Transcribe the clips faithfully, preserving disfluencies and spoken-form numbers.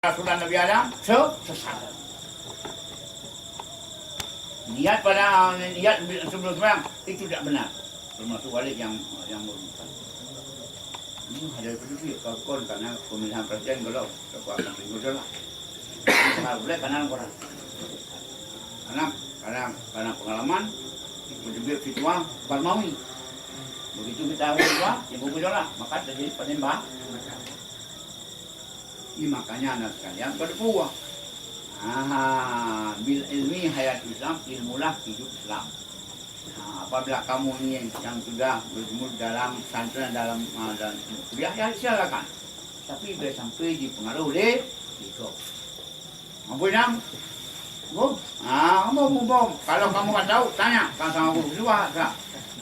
Rasulullah Nabi Adam, se-, sesat. Niat pada, niat sebelum sembahyang, itu tidak benar. Termasuk walid yang, yang merugikan. Ini ada petunjuk, kalau kon karena pemilihan presiden, kalau tak kuat, tak boleh lah. Kalau boleh, kanan orang. Karena, karena, karena pengalaman, petunjuk fitwah Barmawi. Begitu kita fitwah, ibu gejolak, maka terjadi penembak. Ini makanya anak sekalian berbuah. Ah, bil ilmi hayatul Islam, ilmulah hidup Islam. Ah, apabila kamu ni yang sudah berjemur dalam pesantren, dalam, ah, dalam kuliah, ya silakan. Tapi biar sampai dipengaruh oleh ego. Apa yang? Bom. Ah, bom, bom, bom. Kalau kamu tak tahu, tanya. Kan sama guru. Cuba, tak.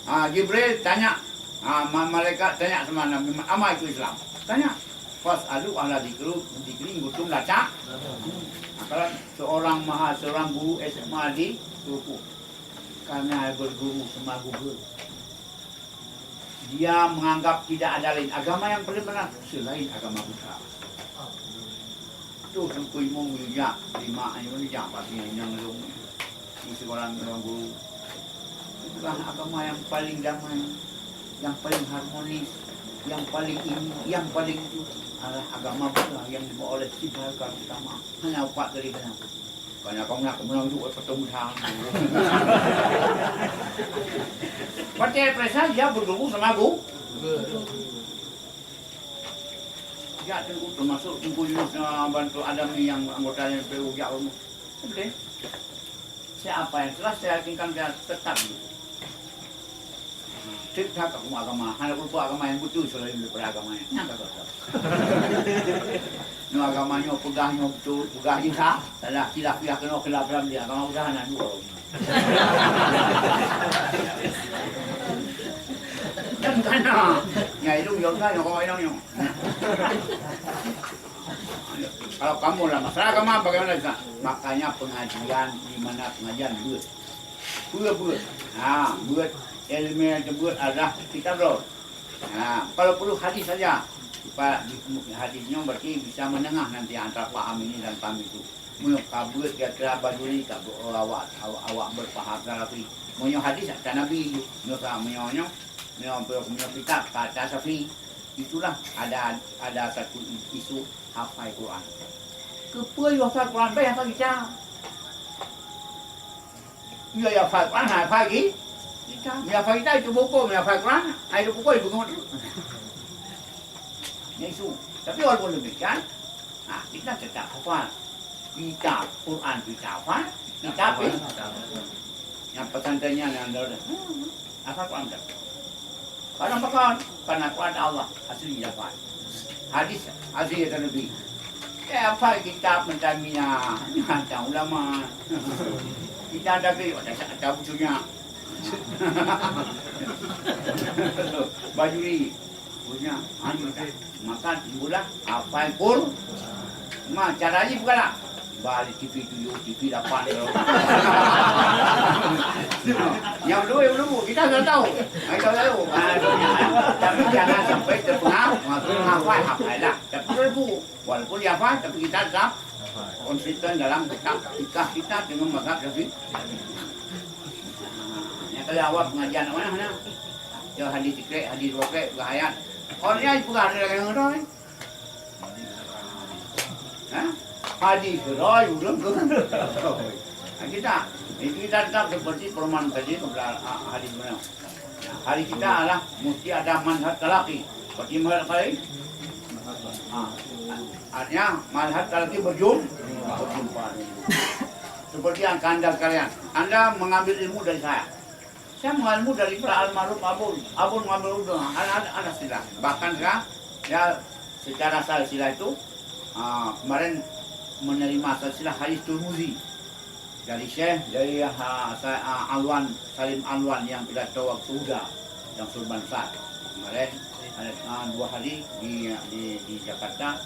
Ah, Jibril tanya. Ah, ma-, malaikat tanya sama Nabi Muhammad, apa itu Islam? Tanya. Fas'alu ahla dzikri, dzikri in kuntum la ta-, nah, kalau seorang maha, seorang guru S M A di Turku, karena berguru sama guru, dia menganggap tidak ada lain agama yang paling benar selain agama Buddha. Tu Teungku Imum geujak, lima ayah geujak, pasti nyang lôn. Di sekolah orang guru. Itulah agama yang paling damai, yang paling harmonis, yang paling ini, yang paling itu adalah agama Buddha yang dibawa oleh Siddhartha Gautama. Hanya empat kali kena. Banyak kamu nak menang juga ketemu Buddha. Pakai perasaan dia berguru sama guru. Ya, Teungku, termasuk Teungku Yunus, eh, bantu Adam ni yang anggota yang P U jak rumah. Okey. Siapa yang salah, saya yakinkan dia tetap gitu. Cit that kamoe agama, hana peurupa agama nyang beutôi selain daripada agama nyan. Nyan ka salah. Nyoe agama nyoe peugah nyoe beutôi, peugah jih sah, salah, khilaf, khilaf keunoe, khilaf lam dia, agama udah hana dua. Kan kana. Nyai lôn jaweueb nyoe, kau inong nyoe. Kalau kamu lah masalah agama, bagaimana bisa? Makanya pengajian, di mana pengajian, beuet. Peue beuet? Ha, beuet ilmu nyang teubeuet adalah kitab droe. Ha, kalau perlu hadis saja. Sebab di, hadis nyoe berarti bisa menengah nanti antara paham ini dan paham itu. Meunyoe ka beuet kira-kira Bajuri, ka beuet awak, awak, awak berpaham Salafi. Meunyoe hadis kata Nabi, meunyoe sa-, meunyoe nyoe, meunyoe, meunyoe kitab kata Syafi'i, itulah ada, ada satu isu hafai Quran. Keupeue hafai Quran? Baik hafai kitab. Iya, ya, hafai Quran, hafai ki-, kitab. Ya, hafai kitab itu buku, ya, hafai Quran, itu buku itu buku. Nah, itu. Tapi walaupun demikian, nah, kita tetap hafal. Kitab, Quran kita hafal, kitab ni. Yang pesantrennya yang ada. Hafal Quran tak? Karena apa? Karena Quran Allah asli dapat. Hadis asli dari Nabi. Eh, apa kitab Mentamina? Hantar ulama. Kita ada ke, ada, ada bucunya. Bajuri. Punya, anu, maka timbullah hafai Quran. Ma, cara ni bukanlah balik T V tujuh, T V lapan tu. Yang dulu, yang dulu, kita tak tahu. Kita tak tahu. Ah, tapi jangan sampai terpengaruh, maksudnya hafai, hafai lah. Tapi dulu, walaupun dihafai, tapi kita tetap konsisten dalam kitab, fikah kita dengan mazhab Syafi'i. Yang kali awal pengajian mana, mana? Ya, hadis tikrek, hadis dua krek, peugah ayat. Orang lain peugah ada lagèe nyoe. Ha? Hadis geurôi, ulôn geurôi. Ha, kita, itu kita tetap seperti perumpamaan tadi kepada, ah, hadis mana. Nah, hari kita adalah mesti ada manhaj talaqi. Seperti manhaj talaqi. Ha. Artinya, manhaj talaqi berjum-, berjumpa. Seperti yang anda sekalian, anda mengambil ilmu dari saya. Saya mengambil dari para almarhum Abon. Abon mengambil udah, ada, ada, ada silsilah. Bahkan saya, ya, secara silsilah itu, ah, kemarin menerima silsilah hadis Turmuzi dari Syekh, dari, ah, Sa-, ah, Alwan, Salim Alwan yang pidato waktu Huda, yang Sulban Besar. Kemarin ada, ah, dua hari di, di, di Jakarta,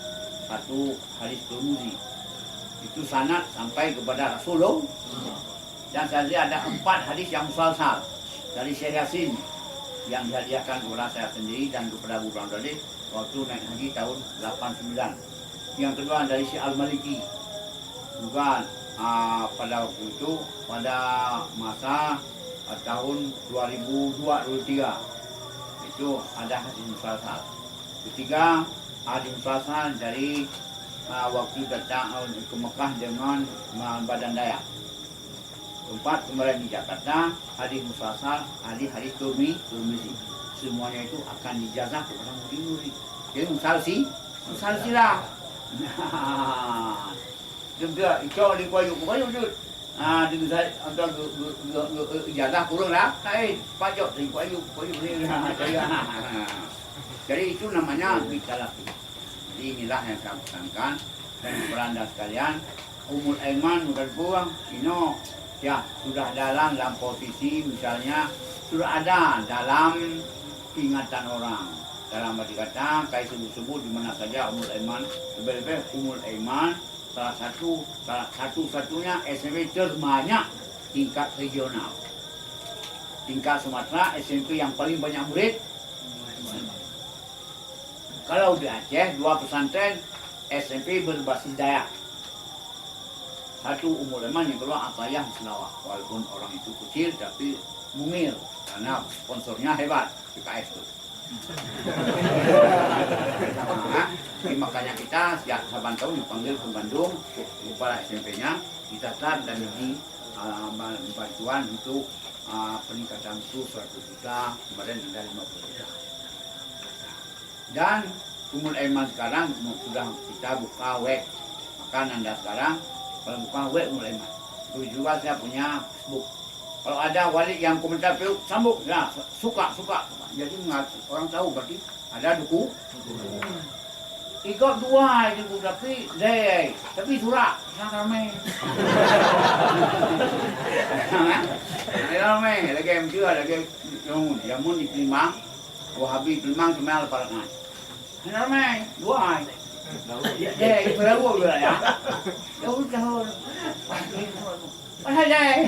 satu hadis Turmuzi. Itu sanad sampai kepada Rasulullah. Dan saya ada empat hadis yang musalsal dari Syekh Yasin yang dihadiahkan kepada saya sendiri dan kepada Abu Bakar Talib waktu naik haji tahun lapan sembilan. Yang kedua dari Syekh Al-Maliki. Juga, ah, pada waktu itu, pada masa, ah, tahun dua ribu dua, dua ribu tiga. Itu ada hadis musalsal. Ketiga, hadis musalsal dari, ah, waktu datang, ah, ke Mekah dengan, ah, badan dayah. Keempat, kemarin di Jakarta, hadis musalsal, hadis-hadis Tirmi-, Tirmizi. Semuanya itu akan dijazah kepada murid-murid. Jadi musalsi-, musalsilah. Nah, juga icok di kuayu, kuayu jut. Ah, dengan saya, entah, ge-, ge-, ge-, ge-, ijazah kurang lah. Lain, pajok di kuayu, kuayu ni. Nah, saya. Jadi itu namanya bitalaki. Jadi inilah yang saya pesankan. Dan kepada anda sekalian, Ummul Aiman bukan puang, inoe, ya, sudah dalam, dalam posisi, misalnya, sudah ada dalam ingatan orang. Dalam arti kata, kai sebut-sebut di mana saja Ummul Aiman, lebih-lebih Ummul Aiman salah satu, salah satu-satunya S M P terbanyak tingkat regional. Tingkat Sumatera, S M P yang paling banyak murid. Kalau di Aceh, dua pesantren S M P berbasis dayah. Satu Ummul Aiman, yang kedua Atayah Seulawah. Walaupun orang itu kecil, tapi mungil karena sponsornya hebat, P K S tu. Nah, jadi makanya kita setiap saban tahun dipanggil ke Bandung, kepala S M P-nya, kita tar dan diberi, ah, ban-, bantuan untuk, ah, peningkatan itu seratus juta, kemarin ada lima puluh juta. Dan Ummul Aiman sekarang sudah kita buka web. Maka anda sekarang, kalau buka web Ummul Aiman. Begitu juga saya punya Facebook. Kalau ada Walid yang komentar, sambung, ya, suka, suka. Jadi, orang tahu berarti ada duku-, dukungan. Ikot dua itu, tapi deh, tapi surak, sangat ramai. Ramai, lagi M Q, lagi jamun, jamun di Kelimang, Wahabi Kelimang, Kemal Parangan. Ramai, dua ai. Ya, deh, itu lalu juga ya. Jauh tahun. Mana deh?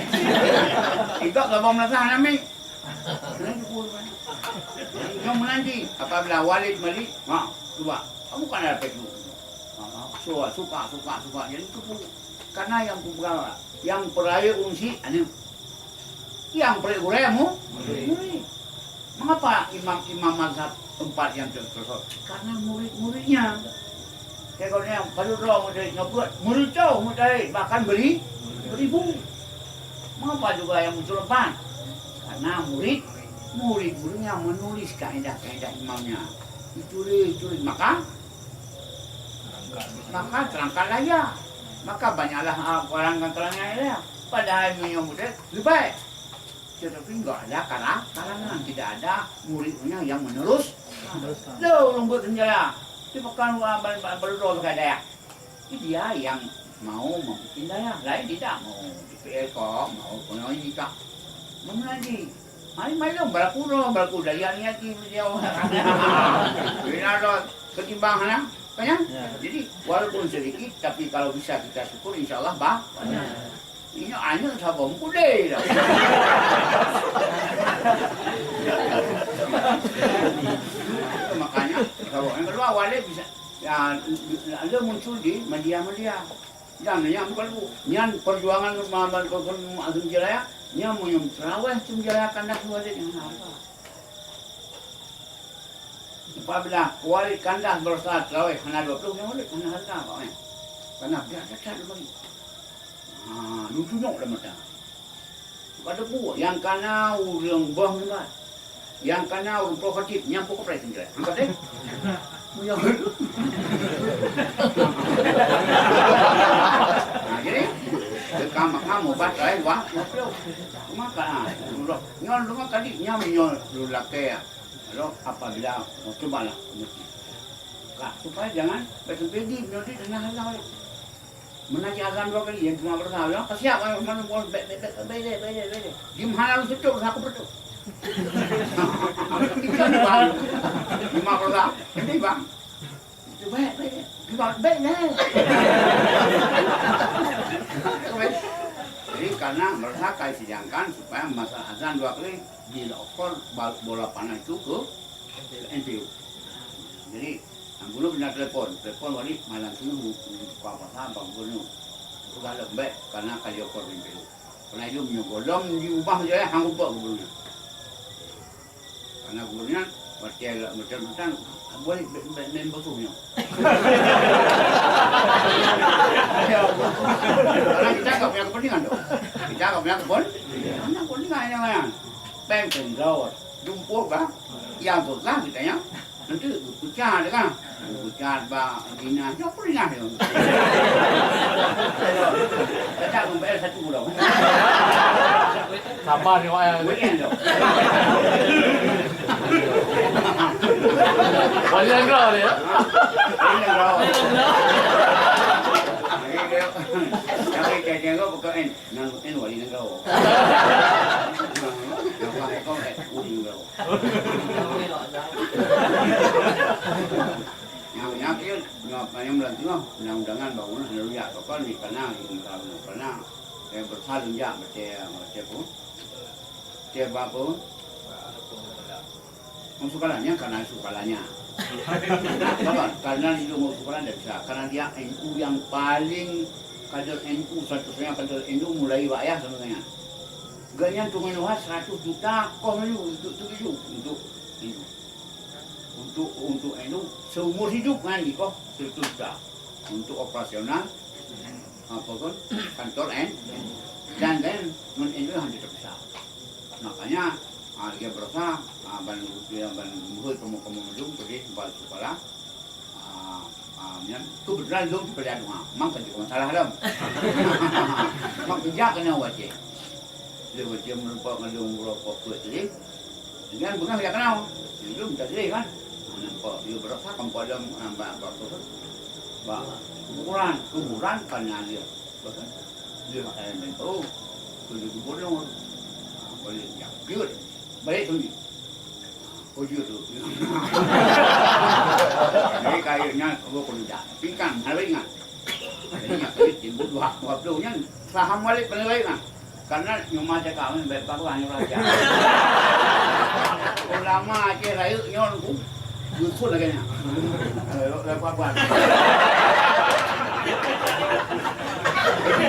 Ikot ke bawah melasah, ramai. Yang menanti, apabila Walid meli, ha, cuba. Kamu kan ada Facebook. Ha, ha, suka, suka, suka, suka. Jadi itu pun. Karena yang pemegah, yang peraya unsi, anu. Yang peraya guremu, murid. Mengapa imam-imam mazhab empat yang ter-, tersohor? Karena murid-muridnya. Saya kalau yang baru dua murid nyobuat, murid jauh murid lain, bahkan beri-, beribu. Mengapa juga yang muncul empat? Karena murid, murid-muridnya menulis kaedah-kaedah imamnya. Ditulis, ditulis. Maka, maka terangkatlah ia. Maka banyaklah, ah, orang yang terangkat ia. Padahal yang murid lebih baik. Tetapi enggak ada karang-, karangan, tidak ada muridnya yang menerus. Lo, ulun buat senjaya. Di pekan, ah, bal-, bal-, baru dua pekan daya. Dia yang mau membuat dayah, lain tidak mau D P R kok, mau pengaji kok. Mengaji. Hai, maklum, berlaku roh, berlaku dayah ni hati beliau. Bila roh ketimbang, ha? Kan, ya? Ya. Jadi, walaupun sedikit, tapi kalau bisa kita syukur, insya Allah ba-, banyak. Ini aneuk saboh mukudé dah. Makanya, saboh. Yang kedua, Walid bisa Ya, dia muncul di media-media. Dan yang bukan bu-, nyan perjuangan ma-, ma-, ma-, Asam Jaya, nyan meunyoe teurawéh Asam Jaya kandas dua deuk hana hareuga. Apabila Walid kandas beurasa teurawéh hana dua ploh, nyan Walid hana hareuga, Pak, eh. Karena biasa that lom. Ha, lôn tunyok lam mata. Ka teupeue, nyang kana ureuëng boh nibak. Nyang kana ureuëng provokatif, nyang pokok preh tinggai. Angkat deh. Nah, jadi, teuka maka mubat lain wah, wah, wah. Maka, ah, nyoe, nyoe tadi, nyoe, nyoe, lôn lakée, ah. Lalu, apabila, oh, cubalah, mesti. Ka, supaya jangan, sampai di, nyoe di tengah jalan. Meunan cit azan dua kali, nyang teuma beurasa, ya, ka siap, ayo, mana, mana, bèk, bèk, bèk, bèk, bèk, bèk, bèk. Di mana lu seutôt, aku beutôt. Itu kan, Bang. Lima beurasa, nanti, Bang. Itu bèk, bèk, bèk. Di mana, bèk, bèk. Jadi, karena beurasa, kai sidangkan supaya masa azan dua kali, di lokor ba-, bola panas itu ke N P U. Jadi, Gubernur pernah telepon, telepon balik malam tu buka puasa bak gubernur. Peugah lom bèk, karena ka jokor pimpin. Pernah jom nyoe golom di ubah je, hang ubah gubernur. Karena gubernur, watèe macam-macam, boleh bèk, bèk main basuh nyoe. Karena kita agak punya kepentingan tu. Kita agak punya kepun-, mana kepentingan yang lain? Peng kendor, jumpa bah, yang susah kita yang Nanti geupecat kan? Geupecat bak dinas, nyoe peue dinas nyoe? Kata membayar satu bulan. Sabar ni, Wak, ya. Weekend tu. Wali Nanggroe ni, ya? Wali Nanggroe. Jadi dia, tapi dia tengok bukan, eh, nang, eh, Wali Nanggroe. Nang, nang, eh, kau, eh, Wali Nanggroe. Nyang, nyang keuh, nyoe apa nyang bulan teungoh, undang-undangan bangunan hana rujak, pakon di Padang, di Padang, di Padang. Eh, beurasa lôn jak, baca, baca pun. Baca bak pun. Masuk kalanya, karena masuk kalanya. Apa? Karena di rumah masuk kalanya tidak bisa. Karena dia N U yang paling kader N U, satu-satunya kader N U mulai rakyat sebenarnya. Gobnyan teungoh neuhah seratus juta koh laju untuk, untuk itu, untuk N U. Untuk, untuk N U seumur hidup kan dikoh seratus juta. Untuk operasional, apa kan, kantor N U. Dan, dan ngon N U hana teupisa. Makanya, ah, dia beurasa, ah, ban, dia ban meuheuet kamoe-kamoe mandum pergi bak sekolah. Ah, ah, nyan kebetulan lôn teupeuleueh doa. Mang ka jeuet masalah lom. Mang peujak keunoe watèe. Lé watèe meureumpok ngon lôn meureumpok peuet tadi. Dengan beungèh jak keunoe. Lôn minta tadi kan. Nampak dia beurasa kampung lom, ah, bak, bak, bak, bak kuburan, kuburan kan nyan dia. Bahkan dia, eh, main tahu. Kena gubernur. Ah, boleh jak. Jeuet. Balik sini. Oh, jeuet tu. Jadi, kayaknya, oh, kalau dah. Tapi kan, hana ingat. Jadi, ingat, tapi timbul dua, dua puluh nyan. Saham balik, kena balik, nah. Karena nyoe ma cakap, eh, baik bagus, hanya raja. Ulama Aceh Rayeuk nyoe, ku, geusul lagèe nyan. Eh, lewat, lewat, lewat. Jadi,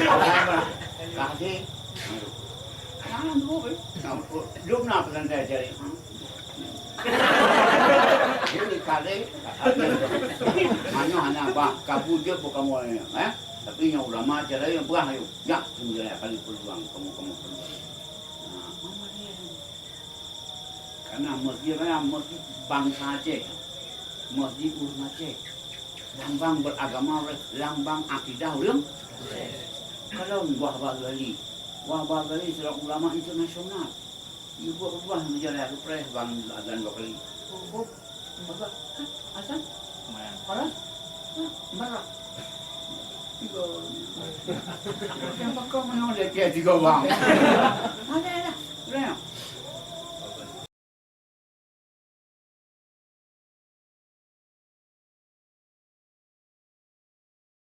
kalau, kasih, Jangan dulu, eh. Nah, jom na pesan saya cari. Ini kali, mano hana bah, kabur je bukan mau, eh. Tapi yang ulama cara yang berah ayo. Ya, sebenarnya kali peluang, kamu, kamu peluang. Nah, mama dia. Karena masjid raya, masjid bangsa Aceh. Masjid ureueng Aceh. Lambang beragama, lambang akidah ureueng. Kalau Wah Ba Ghazali, Wah Ba Ghazali seorang ulama internasional. Ibu berubah menjadi aku pernah bang azan dua kali. Oh, oh, apa? Hah? Azan? Panas? Hah? Merah. Tiga. Yang bakal mana dia tiga bang? Mana dah? Udah ya?